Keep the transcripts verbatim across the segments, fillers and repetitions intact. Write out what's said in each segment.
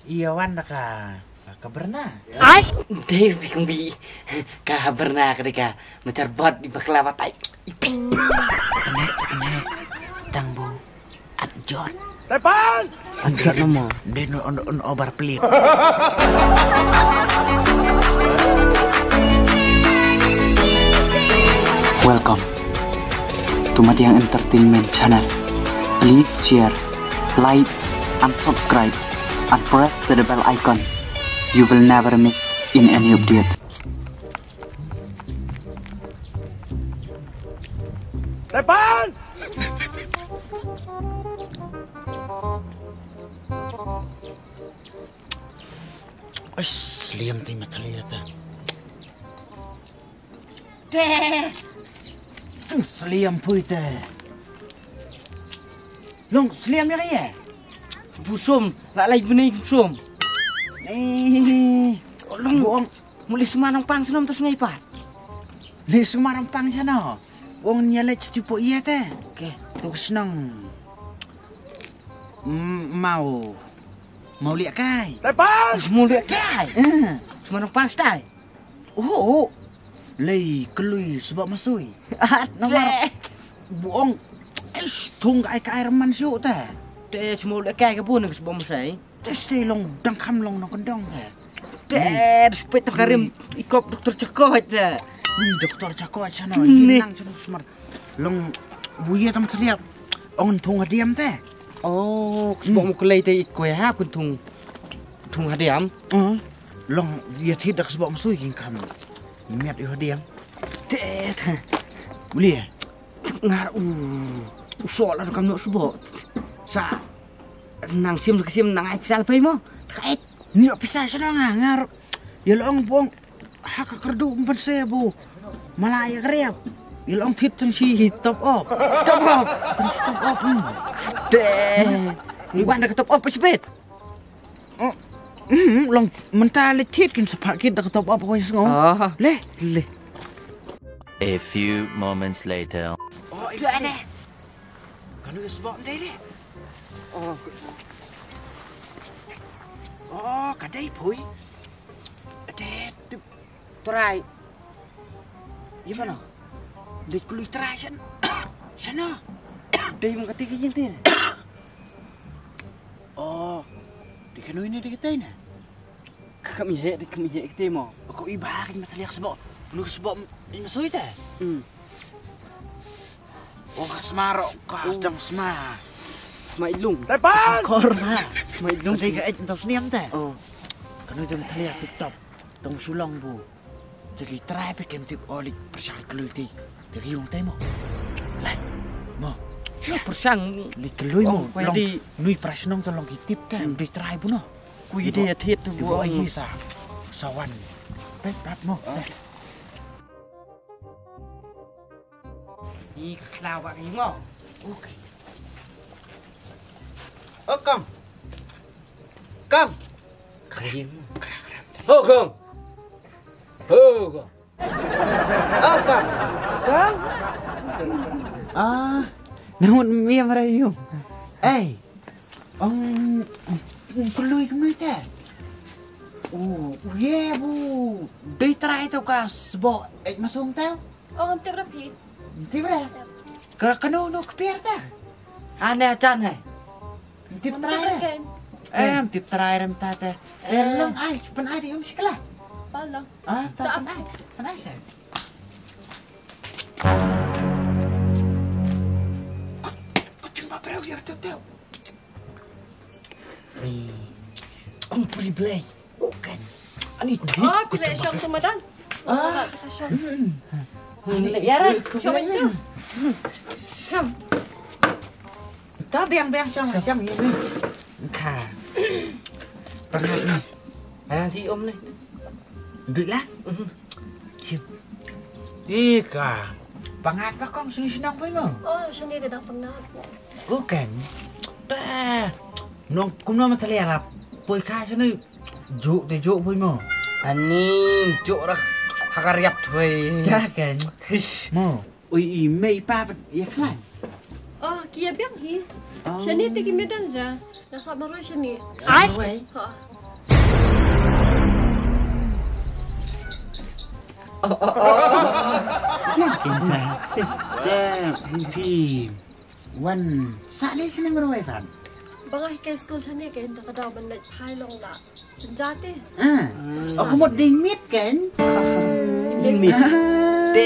Ïa wan da ka, ka berna. Ai. Dei phi kumbi. Ka berna ka dei ka macar bot di bakla batai. Iping. Kene, kene. Tang bu. At jot. Tepan. At jot nama. Dei no on, on obar pelit. Welcome to Madiang Entertainment Channel. Please share, like, and subscribe, and press the bell icon. You will never miss in any update. Tepan! Ais, liam ti matali ata. Te. Sliam pui te. Long sliam ïa ka ïa. Busum, la lai bini busum. Eh, long buong. Muli suma nang pang snom tus ngai pat. Li suma nang pang sana. Buong nya lech ti po ïa te. Oke. Tu snong. Mm, mau. Mau liak kai. Mau liak kai. Eh. Suma nang pang stai. Oh, oh. Lei klui sbok masui. At nomor. Buong. Ish, thung ka ai ka ai reman shu te. Te semua lek kai ka bun ke sbok masui. Te stay long dang kham long nong kendong te. Te spet to karim ikop doktor Chakot te. Hmm, doktor Chakot sana. Nang sana semar. Long buya tam taliap. Ong thung hadiam te. Oh, sbok mu kelai te ikoi ha kun thung. Thung hadiam. Long ïa thit da ka sbok msui king kham. Miat ïa hadiam. Te te. Uli. Ngar u. U sol la kam no sbok. Sa nang sim ka sim nang ai sal pai mo. Kait. Ni pisa sana nga ngar. Ïa long buong. Ha ka kerdu ban se bu. Mala ïa keriap. Ïa long thit tang si top up. Stop up. Tang stop up. Te. Ni wan da ka top up sbet. Oh, mm, long mynta le thit kin sapa kit da ka top up ko sngo. Oh. Le, le. A few moments later. Oh, itu ane. Kanu is bom dei le. Oh. Oh, ka dei pui. Dei trai. Ïa mano? Dei klui trai san. Sana. Dei mung kati ka yin tin. Oh. Dei kanu ini dei kati na. Kam ihe, dei kam ihe kati mo. Ko iba kin mataliak sbok. Nu sbok ini sui te. Hmm. Oh, ka sma ro, ka dang sma. Sma ilung. Tepan! Sma kor ma. Sma ilung. Dei ka et ntau sniam te. Oh. Kanu dang taliak tip top. Dang sulong bu. Te ki trai pe kem tip oli persal klui ti. Te ki yung te mo. Lai. Mo. Persang. Li klui mo. Long nui prasnong to long ki tip te. Dei trai bu no. Ku ïa dei ïa thied tu bu ai sa. Sawan. Pep pep mo. Ni ka khlaw ba ri mo. Okay. Oh, Kong. Kong. Kring. Oh, Kong. Oh, Kong. Oh, Kong. Kong. Ah, nangun mi amra yung. Ei. Ong, ong klui kumno ite? U, u ye bu. Dei trai to ka sbo ek masung to? Ong, tip rapi. Tip ra? Ka kano no kpier ta? Ane achan hai. Tip trai ra? Eh, tip trai ra mta te. Eh, long ai, pen ai di um sikla. Pala. Ah, ta pen ai. Pen ai sa. Kucing ba breu ya tu tu. Kum puri blai. Bukan. Ani tu. Oh, pila shong tu madan. Ah, cakap shong. Hmm. Ani ya ra. Shong itu. Shong. Ta biang biang shong shong ini. Ka. Pernah ni. Pernah ti om ni. Duit lah. Ika. Pangat pa kong sini sinong pui mo. Oh, sini dia dah pernah. Bukan. Dah. Nong kumno matali arap. Pui ka sini. Juk te juk pui mo. Ani juk rak. Hakar yap tui. Dah kan. Mo. Ui i mei pa pat ya klan. Oh, kia biang hi. Sini te ki medan ja. Nga sah marwei shane. Ai. Ha. Ïa kynta. Te phi wan sah lei shane marwei pat? Ba nga hikai skul shane, kynta ka daw ban leit phai long la jynjar te. Ah. Sa. Oh, ka mut dei miet kan? Miet. Te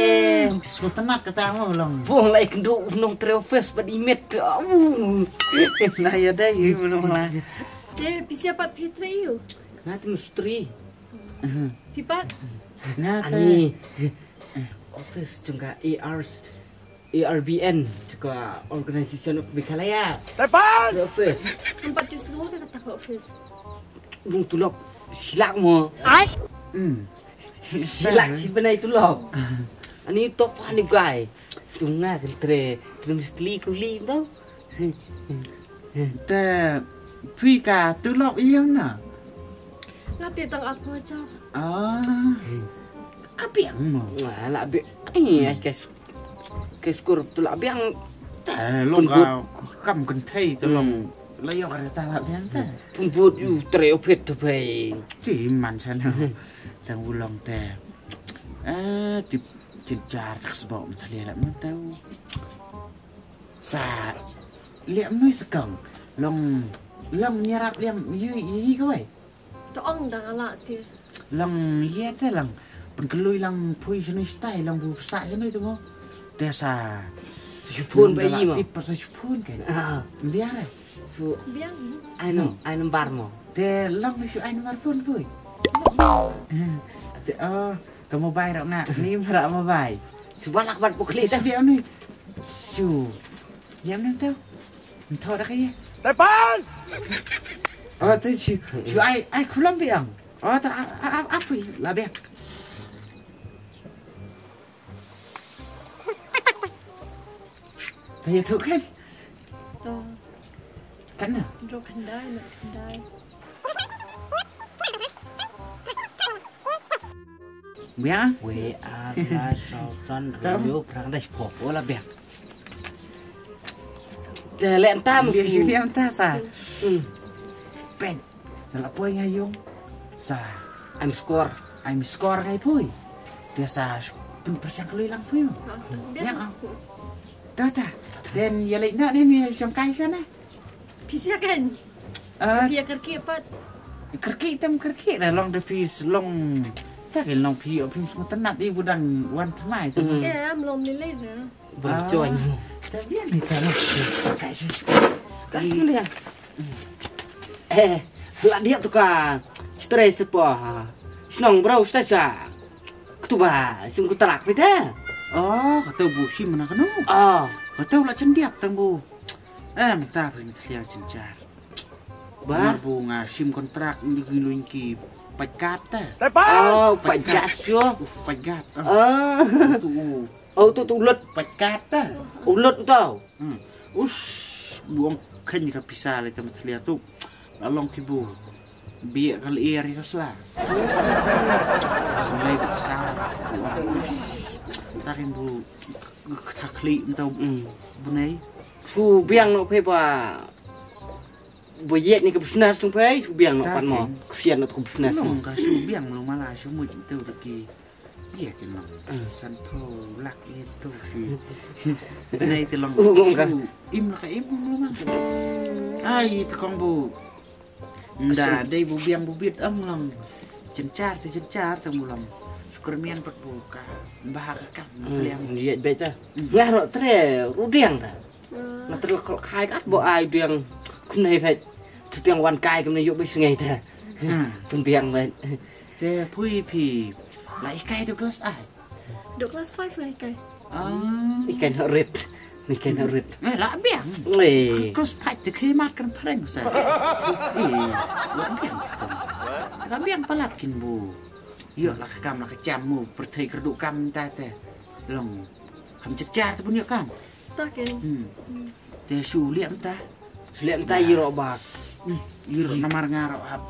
sngewtynnat kata mo long. Bong la ïakynduh nongtrei office bad i miet. Au. Na ïa dei ïa u long la. Te phi sha pat phi trei ïa u? Nga te mistri. Phi pat? Nga te ani office jong ka A R, A R B N, jong ka Organization of Meghalaya. Tepan! Office. Kam pat ju sngew ka kata ka office. Bung tulop shilak mo. Ai. Hmm. Shilak shi bnai tulop. Ani top fan guy. Tunga kan tre, tre mistri kuli tau. Te phi ka tulop ïa na? Nga te tang arphew hajar. Ah. Ka biang mo. Nga la biang. Ai, ai, ka s-, ka skur tu la biang. Te long ka kam kynthei te long. Hmm. La ïoh ka reta la biang te. Pun but ïa u trei office te phi. Ti man sana. Tang u long te. Eh, tip jynjar tak sbok ma thalia la mynta. Sa liam nui sa kong. Long, long nyarap liam yu yi kawai. To ong dang ala ti. Long ye te long. Pynklui long phui shinu stai long bu sa shinu tu mo. Te sa. Shipun ba yi mo. Tip pa sa shipun kan. Ah. Biar eh. Su biang. Ai nom, ai nombar mo. Te long ni su ai nombar phone pui. Te oh, ka mobile rak na, ni rak mobile. Su balak bat pukli te biang ni. Su. Biang ni tu. Ntho dak ye. Tepan. Oh, te su, su ai, ai kulam biang. Oh, ta a a a pui la biang. Te ïa tu kan? To. Kan na? Dro khyndai, na khyndai. Bia? We a la shau san rio prang dai pop. Ola bia. Te le tam. Bia si bia tam sa. Hmm. Pet. Nga la poi nga ïung. Sa. I'm score. I'm score ngai poi. Te sa pynpyrshang kloi lang poi. Ya. Ta ta. Den ïa leit na ni ni shong kai shana. Phi sia kan. Ah. Phi ïa kyrkieh pat. Kyrkieh tam kyrkieh da long da phi long. Ta kan long phi ïoh phi sngewtynnat i budang wan thymmai tu. Mhm. Eh, am long lei lei da. Bang join. Ta biang ni ta long. Kai shi. Kai shi lei. Eh, la diap tu ka. Stress tu pa. Shnong bro stress ah. Ktu ba sim kontrak phi te. Oh, kata bu sim na kanu. Ah. Kata la chen diap tang bu. Eh, mynta phi ni tliaw chen jar. Ba? Mar bu nga sim kontrak ni gi luin ki pajkat te. Oh, pajkat sio. Uh, pajkat. Ah. Tu u. Oh, tu tu ulut. Pajkat te. Ulut tu. Hmm. Us, buang khen ka pisa le temat tliaw tu. La long ki bu. Biak ka lyer ka sla. Semlei ka sa. Us. Takin bu. Kthakli mtau. Hmm. Bunai. Su biang no phe ba. Ba yet ni ka business tu phe, su biang no pan mo. Kasian no tu business mo. Long ka su biang lo mala su mu tu ki. Iya ki long. Hmm. San phew lak ni tu si. Bunai te long. Uh, long ka. Su im la ka im long mang. Ai te kong bu. Nda dei bu biang bu bit am long. Chen jar te chen jar te mu long. Su kyrmian pat bu ka. Bah ka kam. Hmm, liang. Iya beta. Hmm. Lah ro tre rudiang ta. Nga tyrlok kol khai kat bo ai biang kumne phet. Tu tiang wan kai kumne yuk bis ngai te. Hmm. Pun biang phet. Te pui phi. La ikai do class ai. Do class five la ikai. Ah. Ikai na rit. Ikai na rit. Eh, la biang. Eh. Class five te khi mat kan phareng sa. Eh, la biang. La biang palat kin bu. Yo la ka kam la ka cham mu perthei kerdu kam ta te. Long. Kam chitchar te pun yo kam. Ta ke. Hmm. Hmm. Te su liam ta. Su liam ta iro bak. Hmm. Iro namar nga ro hap.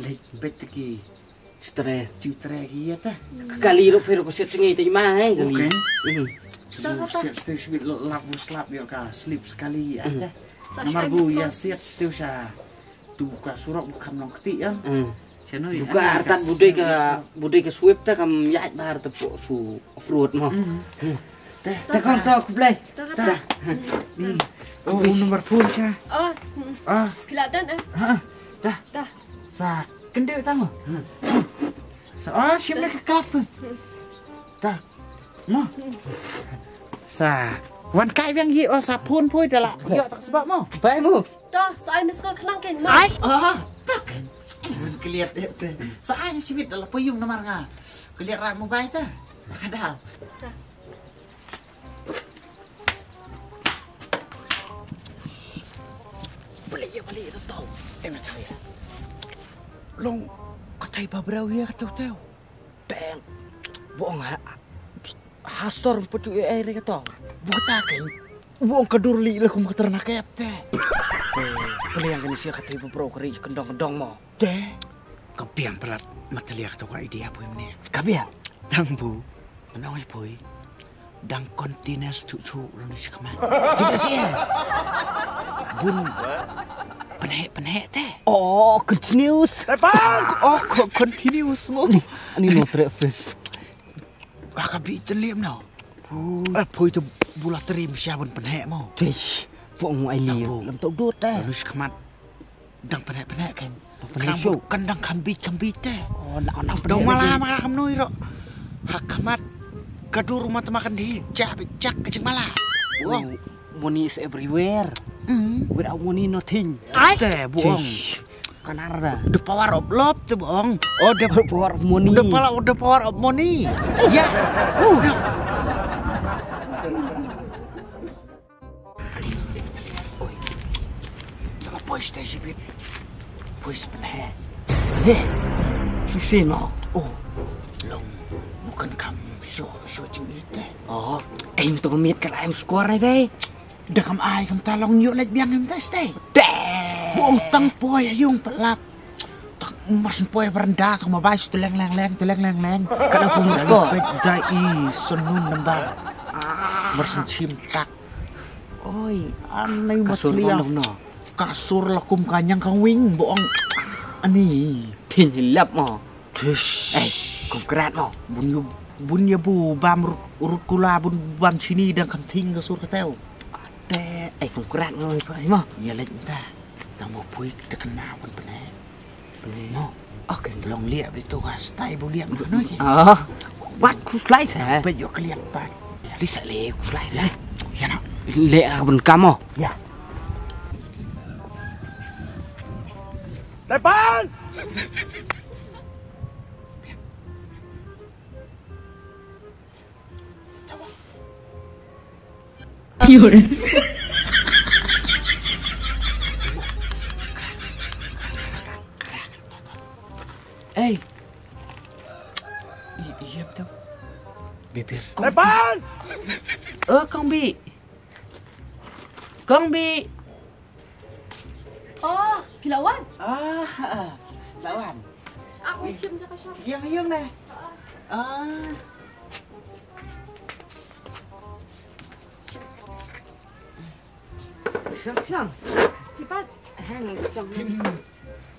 Lek bet ki. Chtre. Chingtre ki ya ta. Kali ro pero ko set ngi te ma hai kali. Okay. Hmm. Su set ste sbit lap bu slap yo ka sleep sekali ya ta. Namar bu ya set ste sa. Tu ka surok ba kham long kti em. Hmm. Chano ri. Duka artat budai ka, budai ka sweep ta kam ïaid bar ta po su off road mo. Hmm. Te, te kong to kublai. Ta, ta. Ni. Oh, nomor phone sha. Oh. Ah. Pila dan eh. Ha. Ta. Ta. Sa kende tang. Sa ah shim na ka kap. Ta. Mo. Sa wan kai biang yi oh sa phone poi dala. Yo tak sebab mo. Bai mo. To, sa ai miss call khnang kein ma. Ai. Ah, tak. Bun kliat eh te. Sa ai sibit dala poi yung namar nga. Kliat rak mobile ta. Kada. Ta. Balik ya balik tu tau. Eh macam ya. Long katai babrau ya kata tau. Teng. Bong ha. Hasor putu e ai re kata. Buta kan. Bong kadur li lakum katernak ep te. Peliang kan sia katai babrau kari kendong kendong mo. Te. Ka biang palat matalia ka to ka idea poi mene. Ka biang. Dang bu. Nong ai poi. Dang continuous tu chu lo ni sikman. Tidak sih. Bun. Penhek penhek te. Oh, continuous. Oh, continuous mo. Ani no trek fes. Ah ka bi teliam no. Eh poi tu bula teri msia bun penhek mo. Tish. Pong ai li. Lam tau dot te. Lo ni sikman. Dang penhek penhek kan. Kan dang kham bit kham bit te. Oh, nak nak dong mala mala kham noi ro. Hak khmat. Kadur rumah temakan di jak jak kecing mala. Buong. Money is everywhere. Hmm. Without money nothing. Te buong. Kanar da. The power of love te buong. Oh the power of money. The power of the power of money. Ya. Boys te sibit. Boys penhe. He. Sisi no. Oh. Long. Bukan kam so so jing ite. Oh. Em to miet ka em score ai be. Da kam ai kam ta long yo lek biang em ta ste. Buong tang poi yung pelap. Tang mas poi berenda tang mabai su teleng leng leng teleng leng leng. Kada pun ko. Pet dai i senun nembang. Mersen chim tak. Oi, anai kasur masliah. Kasur lakum kanyang kang wing boong. Ani. Tin hilap mo. Tish. Eh, kongkrat mo. Bun yu bun ya bu bam rut, rut kula bun bam chini dang kam ting kasur kateu. Ate, eh kongkrat mo pa mo. Ya lek ta. Tang mo puik tekena bun pene. Mo. Okay. Long liak beli tu ka stai bu liak mano ki. Ah, wat ku slice eh. Pet yo keliak pat. Di sa le ku slice eh. Ya na. Le aku ben kamo. Ya. Tepan. Yun. Ei. Iem tu. Bibir. Tepan. Oh, Kong Bi. Kong Bi. Oh, phi la wan? Ah, ah, la wan. Aku shim jaka shop. Iem iem ne. Ah. Siang siang. Tipat. Hang siang.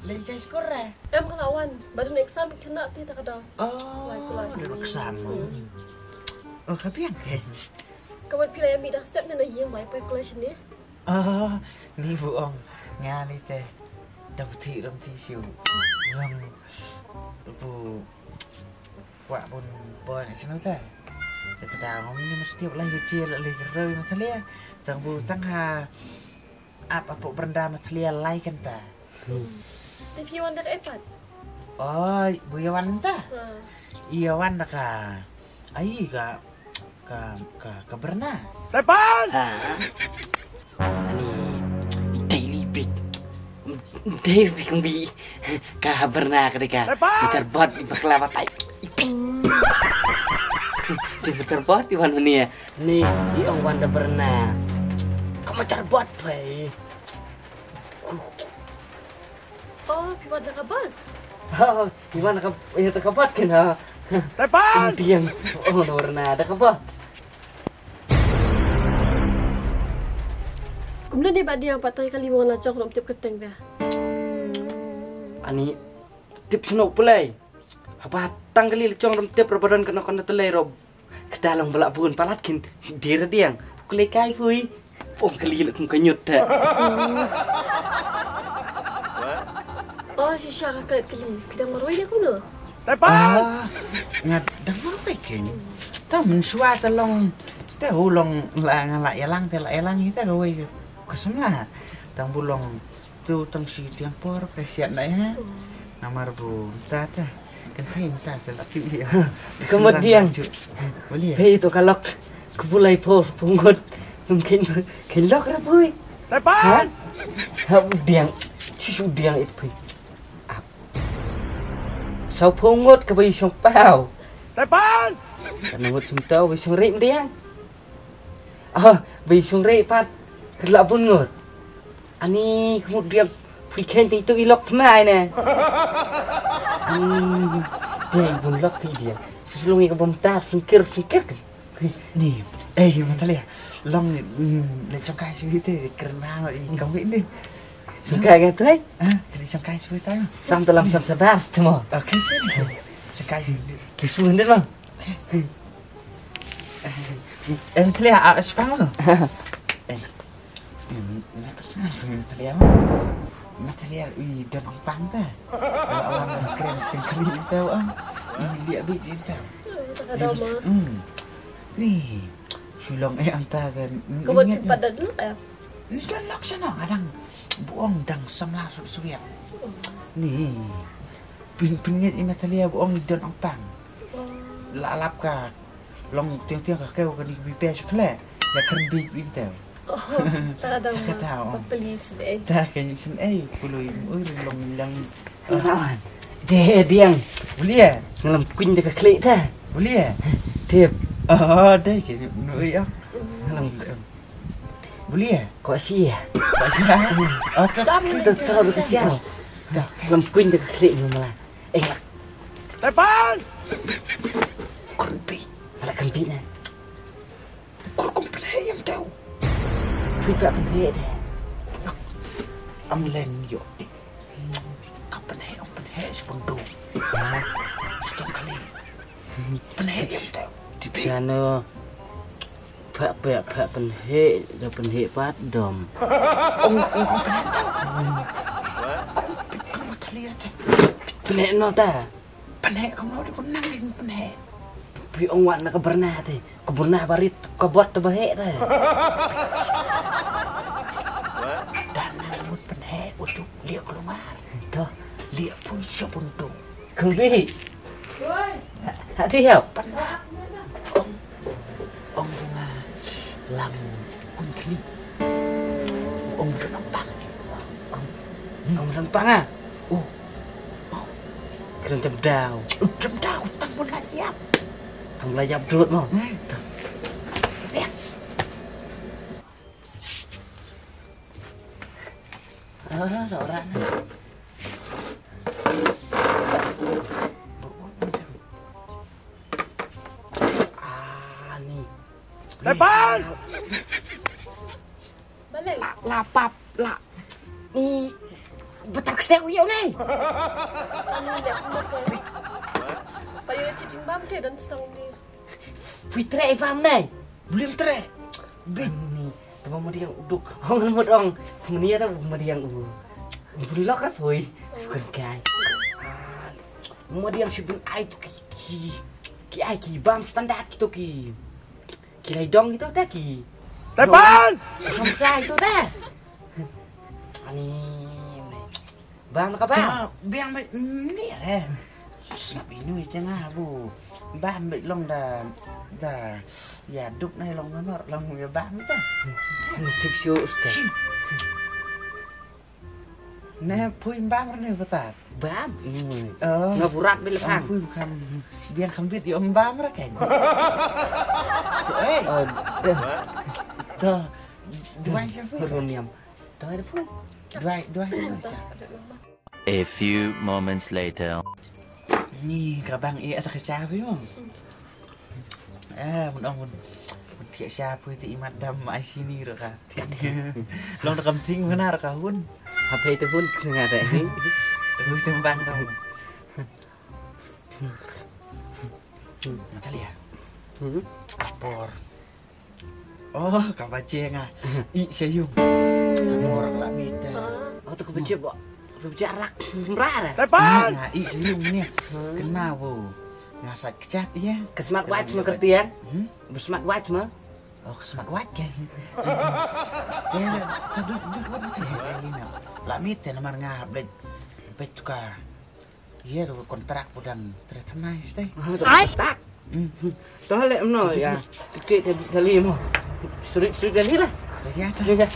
Lei kai skor eh. Em ka la wan. Ba dun exam kena ti ta ka dau. Oh. Dun exam. Oh, ka biang. Ka wan phi la ïa mih dang step ne na ïing bai poi college ne. Ah, ni bu ong nga ni te dang thi ram thi siu. Ngam bu wa bun poi ni sinu te. Kata ngam ni mesti lai kecil lai keroi matalia. Tang bu tang ha ap apu berenda matalia lai kenta. Te phi wan da ka iPad. Oh, bu ïa wan ta. Ïa wan da ka. Ai ka Ka, ka, ka berna. Tepan! Ha? Ani, daily bit. Daily bit kong bi. Ka berna ka deka. Tepan! Mutar bot di bakla batai. Iping. Di mutar bot di wan mania. Ni, i ong wan da berna. Ka mutar bot pai. Oh, phi wan da ka bus? Oh, phi wan da ka, ïa da ka bus kan ha. Tepan! Tiang. Oh, no rena da ka bus. Kumne ne ba dia patai kali wan la jok rom tip keteng da. Ni tip snoh pulai. Haba tang kali lechong ram tip ra ba don kano kano te lei rob. Kata long ba lah bun palat kin. Dir diang. Kulai kai pui. Pong kali nak kum kanyut te. Oh, shisha ka klet kali. Pidang marwai dia kuno. Ah, nga dang marwai kin. Ta men shwa ta long. Ta u long la nga la yalang ta la yalang ita ka wai. Ka samla. Dang bu long. Tu tang shi tiang por ka siat na ya. Namar bu ta ta. Kan thai ta ta la ti ya. Kemudian. Boleh. Hei tu kalok. Kebulai pos pungut. Mungkin kelok ra pui. Tepan. Ha diang. Susu diang itu pui. Sau pungut ke bayu song pau. Tepan. Kan ngut sum tau bayu song rik diang. Ah, bayu song rik pat. Kelak bun ngut. Ani kemut diang. Pui ken ting tu ilok tmai ne. Ani diang bun lok ti diang. Susu lungi ke bom tas sungkir sungkir. Ni, eh, Matalia. Long, le chongkai sui te kren ma i kong ni. Sungkai kan tu ai? Ah, le chongkai sui ta. Sam dalam sam sabas temo. Okay. Chongkai sui. Kisu ni ma. Eh, Matalia, ah, sepang lo. Eh. Hmm, na ka sa Matalia ma. Matalia i don ong pang ta. Alam kren singkri ta ong. I liak bit ta. Ada ma. Hmm. Ni, sulong eh anta kan. Kau buat tempat dah dulu ya. Ni don lok sana kadang buong dang samla su suya. Ni. Pin pin nget i Matalia buong ni don ong pang. La lap ka long tiang tiang ka keu ka ni bi pe sukle. Ya kan bi bi teu. Oh, tak ada Tak ada, ma. Oh. Please deh. Ta kan sin eh pului ui long lang. Lawan. Deh diang. Boleh ya? Ngalam kuin deh ka klik ta. Boleh ya? Tip. Oh, deh ke nu ya. Ngalam. Boleh ya? Kok sia. Pasal. Oh, tak. Tu tu tu kesian. Tak. Ngalam kuin deh ka klik ni malah. Eh, Tepan. Kurpi. Malah kurpi na. Kur kum pynheh ïa mtew. Phi pat pynheh de. Am leng ïoh. Ka pynheh, ong pynheh sha pyndu. Sha tong kali. Pynheh ïa mtew. Tip shano. Pat pat pat pynheh, da pynheh pat dom. Ong, ong, ong pynheh mtew. Ong pynheh mtew. Pynheh no ta. Pynheh kumno de, kumno de pynheh. Phi ong wat na ka byrna te. Ka byrna barit ka bot te baheh te. Da nang mut pynheh u tuk lieh klumar. To. Lieh pui sha pyndu. Kong Pi. Hati hau. Pynheh. Ong, ong nga lam kun kli. Ong don ong pang. Ong lam pang ah. Oh, Kren jam daw. Ujung daw tang mun la ïap. Tang la ïap dut mo. Hmm. Ah, ora. Ah, ni. Tepan. Balik. La pap la. Ni betak sek uyo ni. Ani dah kumur ke. Payu cicing bam ke dan setang ni. Phi treh bam ni. Blim treh. Bit ni. Tama madiang uduk. Ong mut ong. Tama ni ata madiang u. Bulok ra pui. Sukun kai. Madiang sibin ai tu ki ki. Ki ai ki bam standard ki tu ki. Ki lai dong ki tu ta ki. Tepan. Samsai tu ta. Ani. Bam ka bam. Biang ba ni re. Snap inu ite nga bu. Bam ba long da da ya dup na long nor long ya bam ta. Ni tik shu usta. Ne pui bam ne batat. Bam. Oh. Nga burat bil phang. Pui bukan biang kambit ya bam ra kan. Eh, Oh, eh. to. Duai siapa? Peruniam. Dah ada pun. Duai, duai siapa? A few moments later. Ni ka bang i asa ka chabi mo. Eh, mun ong mun. Mun tiak chabi ti imat dam ai sini ro ka. Long da kam ting mana ro ka hun. Apa itu pun kena ada ni. Ruh tembang dong. Natalia. Hmm? Apor. Oh, ka baje nga. I sayung. Ka mor la mita. Oh, tu ka baje ba. Ka baje arak. Mrah. Tepan. Nga i sayung ni. Kena wo. Nga sat kechat iya. Ka smart watch ma kerti ya? Hmm? Ba smart watch ma? Oh, ka smart watch kan. Ya, tu duk duk wat mita ya. La mita namar nga blet. Bet tu ka. Iya, tu kontrak pudang tertema stai. Ai tak. Hmm. Toh le mno ya. Tiket tadi kali mo. Surit surit kali lah. Ya, tak. Ya.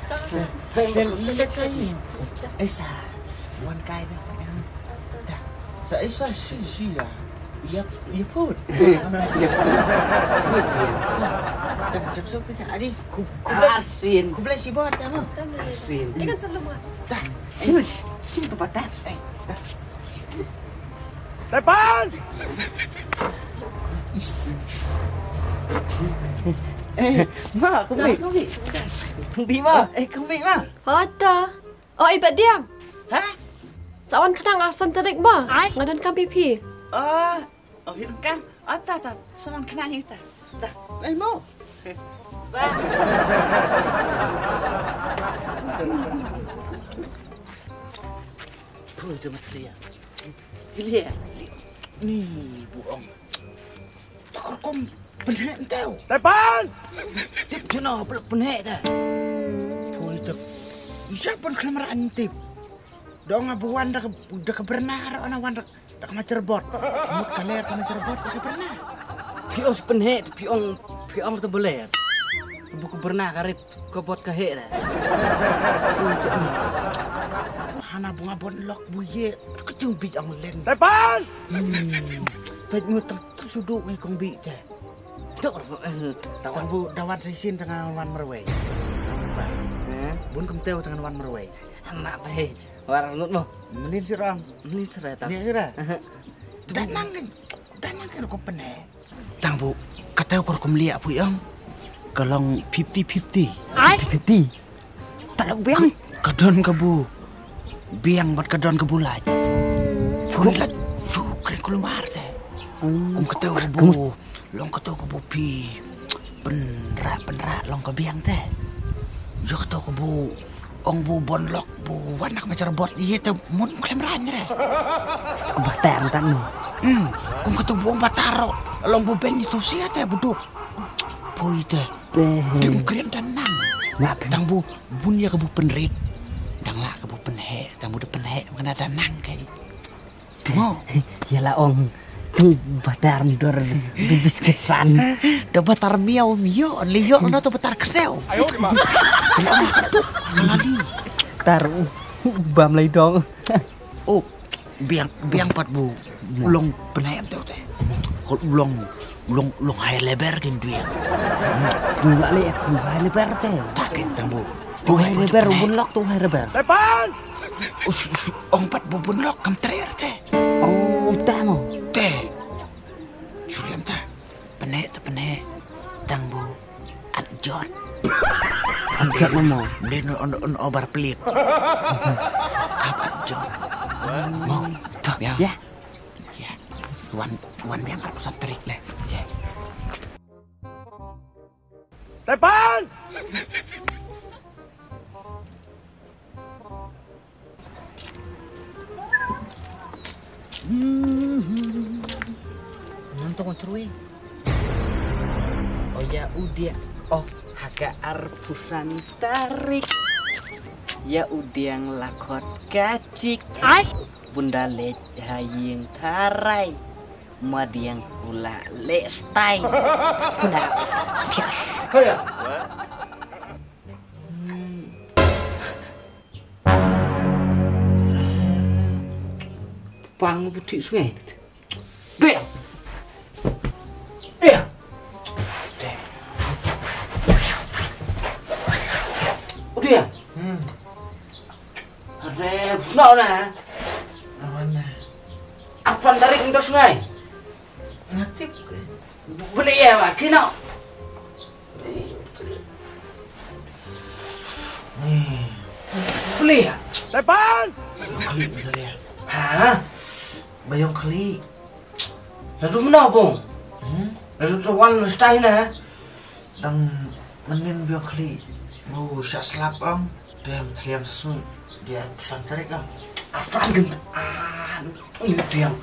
Dan lihat saya. Esa. Wan kai dah. Dah. Sa esa si si ya. Ya, ya put. Ya put. Dan jam sopir tak ada. Ku ku Asin. Ku beli si bawah tak mau. Asin. Dia kan selalu muat. Dah. Mus, sim tu patah. Eh, dah. Tepan! Eh, ma, kumbi. Kumbi. Kumbi ma. Eh, kumbi ma. Hota. Oh, ibat diam. Ha? Sawan kena ngasan terik ma. Ai. Ngadan kam pipi. Ah, oh, hidup kam. Ata, ta, sawan kena ita. Dah, eh, mo. Bah. Pui tu mata dia. Ini ya. Ni buong. Tak rukom penhek enteu. Tepan. Tip chuna pelak penhek dah. Pui tu. Isa pun kelamar antip. Dong abuan dah ke dah ke berenang arah anak wan dah. Dak ma cherbot. Mut kaler ka ma cherbot ka pernah. Piong sepenhek piong piong tu beler. Buku pernah karit kebot ka hek dah. Hana bunga bon lok buye kecung bit ang len. Tepan. Pet mut tak tak suduk ni kong bit dah. Tak tak bu dawan sesin tengah wan merwei. Bun kemteu tengah wan merwei. Amak pai. War ngut mo. Melin sirang. Melin sirang tak. Ni sirang. Danang kan. Danang kan ko pene. Tang bu kata ko kum liak pu yang. Ka long fifty fifty. Ai. Fifty fifty. Talok biang. Ka don ka bu biang bat ka don ka bu laj. Pu laj su kren kulumar te. Kum kata ko bu. Long kato ko bu pi penra penra long ka biang te. Yo kato ko bu ong bu bon lok bu wanak ma cherbot ye te mun klem rang re. Ko batar tan no. Hmm, kum kato bu ong batar ro long bu ben itu sia te buduk. Poi te. Dim kren dan nang. Tang bu bun ya ko bu penrit. Dang la ko bu penhe, tang bu de penhe mengena dan nang kai. Mo. Ya la ong. Tu batar dor bibis kesan. Da batar miau mio, liok no tu batar keseu. Ayo di ma. Kalali. Tar bam lai dong. Oh, biang biang pat bu. Long penaem tu te. Ko long long long hai leber kin duya. Pula le high level te. Takin tang bu. Tu high level bun lok tu high level. Depan. Us us ong pat bu bun lok kam trer te. Oh, tamo. Te. Suriam ta. Pene te pene. Tang bu. At jot. At jot mo. Din on on obar pelit. At jot. Mo. Ya. Ya. Wan wan biang aku santrik le. Ya. Tepan! Nonton terus. Oh ya udah. Oh, haka arpusan tarik. Ya udah ngelakot kacik. Ai. Bunda lej haying tarai. Madiang pula lej stai. Pula. Hoya. Pang buti sungai. Dia. Dia. Dia. Hmm. Are, no na. Awan na. Apan tarik ntas ngai. Ngatip ke? Boleh ya, Mak. Kino. Boleh ya? Depan. Kali boleh ya. Ha? Ba ïong khlieh. Lada mynno bung? Hmm? Lada tu wan stai na? Dang mynnin ba ïong khlieh. Mu sha slap ong. Dem tliam sa sui. Dia pesan tarik ong. Afan gen. Ah, ni tiang.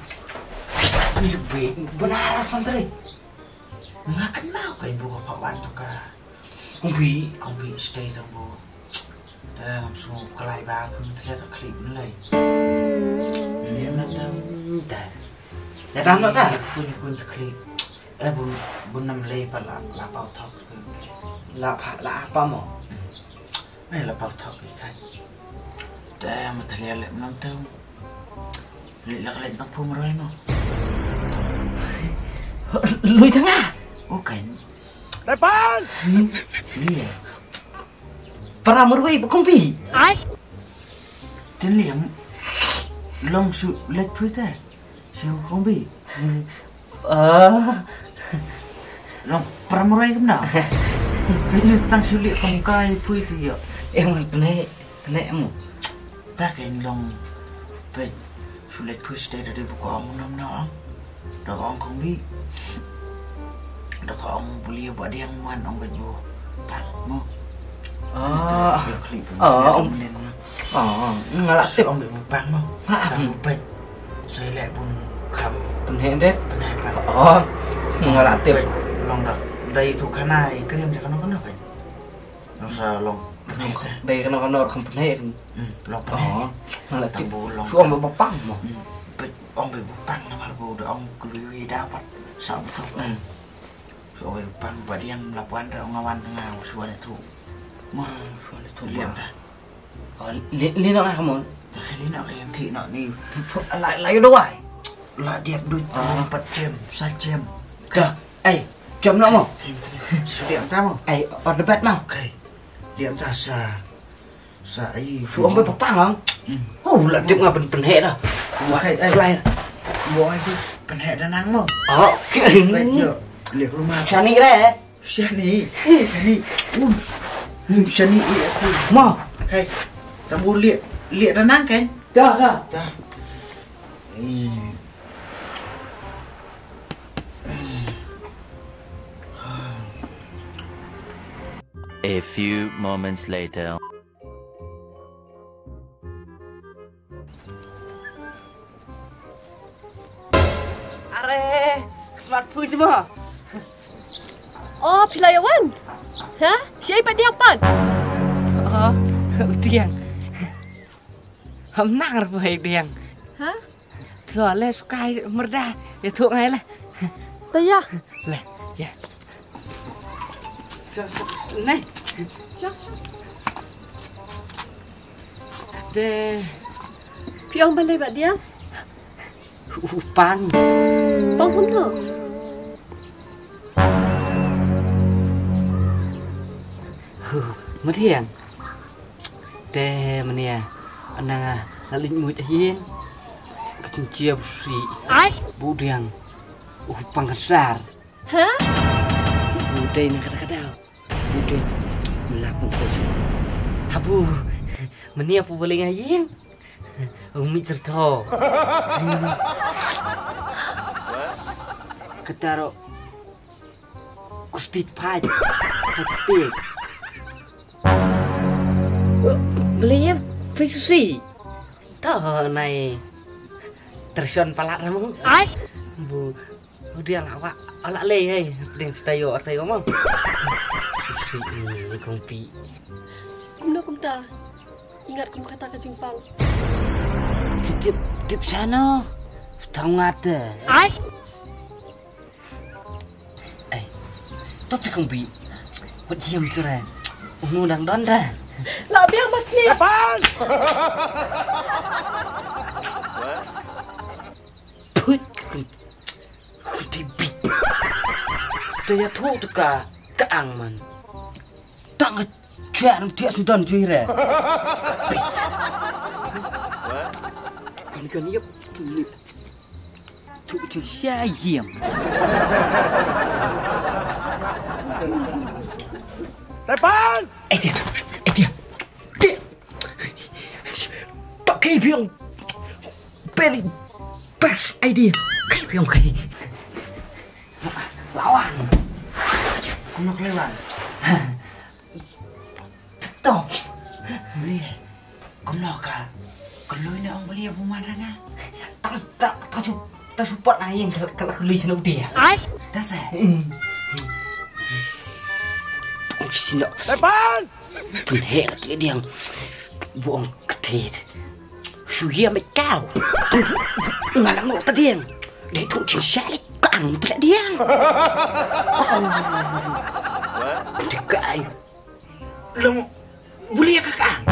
Ni be benar afan tarik. Nga kynmaw ka in bu ka pha wan tu ka. Kong Pi, Kong Pi stay tang bu. Te ngam sngew kloi ba pun te ka clip nlei. Nlei na ta. Ta. Ya dam na ta. Pun pun te clip. Eh bun bun nam lei pa la la pau thok. La pa la pa mo. Ai la pau thok i kan. Te ma te le le nam te. Le la le tang pum roi mo. Lui tanga. O kan. Depan. Lui. Para marwei ba Kong Pi. Ai. Tin liam. Long su lek pui te. Su Kong Pi. Ah. Long para marwei kumna. Pili tang su liam Kong Kai pui ti yo. Em ngan pene pene em. Ta ken long pet. Su lek pui ste da de bu ko ong nam na ong. Da ko ong Kong Pi. Da ko ong bu liu ba diang wan ong bit bu. Pak mo. Ah. Ong. Ah, nga la tip ong bit bu pak mo. Ha, ta bu pet. Sai lek bun kham. Pynheh de. Pynheh pak. Oh. Nga la tip. Long da. Dai tu khana i krim ja kano kano kan. Long sa long. Dai kano kano kham pynheh. Hmm, long pynheh. Oh. Nga la tip. Su ong ba pang mo. Hmm. Pet ong ba pang namar bu da ong kri wi da pat. Sa bu. Hmm. Oi, pang ba diang la wan da ong wan nga suan tu. Ma suan tu. Liam ta. Oh, li li no ka mon. Ta li no ka yang ti no ni. La la yo doi. La diap dui pat jem sa jem. Ta. Ai, jem no mo. Su diam ta mo. Ai, or the bed mo. Okay. Diam ta sa. Sa ai. Su ong ba pang ang. Oh, la tip nga pynheh da. Wa kai ai. Slai. Wa ai tu pynheh da nang mo. Oh. Bai yo. Liek lu ma. Shani re. Shani. Shani. Un. Nim shani i aku. Ma. Kai. Tamu liek liek da nang kai. Da da. Da. Eh. A few moments later. Are, smartphone mo. Oh, phi la ïa wan. Ha? Shi pat diang pat. Oh, diang. Ham nang ra bai diang. Ha? So le sukai murda. Ya tu ngai le. Ta ya. Le, ya. Nai. De. Phi ong balei ba diang? U pang. Pang kumno? Huh, madiang. Te mania, ananga la lin mut ahin. Ka chin chia bu si. Ai. Bu diang. U pang kasar. Ha? Bu dei na kata kata. Bu dei. Melap mut ko si. Habu. Mania pu baling ahin. Umi cerita. Ketaro. Kustit paj. Kustit. Beli ya, pisusi. Toh nai. Terson palat ramu. Ai. Bu. Bu dia lawak. Alak lei hai. Peding setayo artayo mo. Susi ni kongpi. Kumno kumta. Ingat kum kata ka jingpang. Tip tip sana. Tangat. Ai. Ei, to phi kong bi. Wat jiem tu re. Unu dang don re. La biang mat ni. Epan. Put kong kong ti bi. Te ya thu tu ka ka ang man. Tang ka chua nam thiah sum don jui re. Ka bit. Kan kan yep ni. Thu tu sia yiem. Sepan. Eh dia, eh dia. Dia. Tak kei biang. Very best idea. Kai phi ong kai. Lawan. Kumno ka lawan? Tip top. Beli. Kumno ka? Ka lui na ong beli bu man rana. Ta ta ta su ta su pat na ing ka ka lui sinu dia. Ai. Ta sa. Sino. Lepan. Pynheh ka tliang diang. Buang ketit. Shu ïa met kau. Nga la ngok ta diang. Dei tu chin shalik kang tliang diang. Kau. Kau dekai. Long buli ka kang.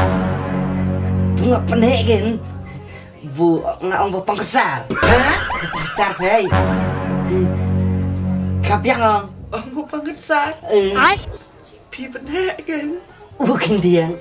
Bunga pynheh gen. Bu nga ong bu pangkasar. Ha? Pangkasar hei. Ka biang ong. Ong bu pangkasar. Eh. Ai. Phi pynheh ken. U khyndiang.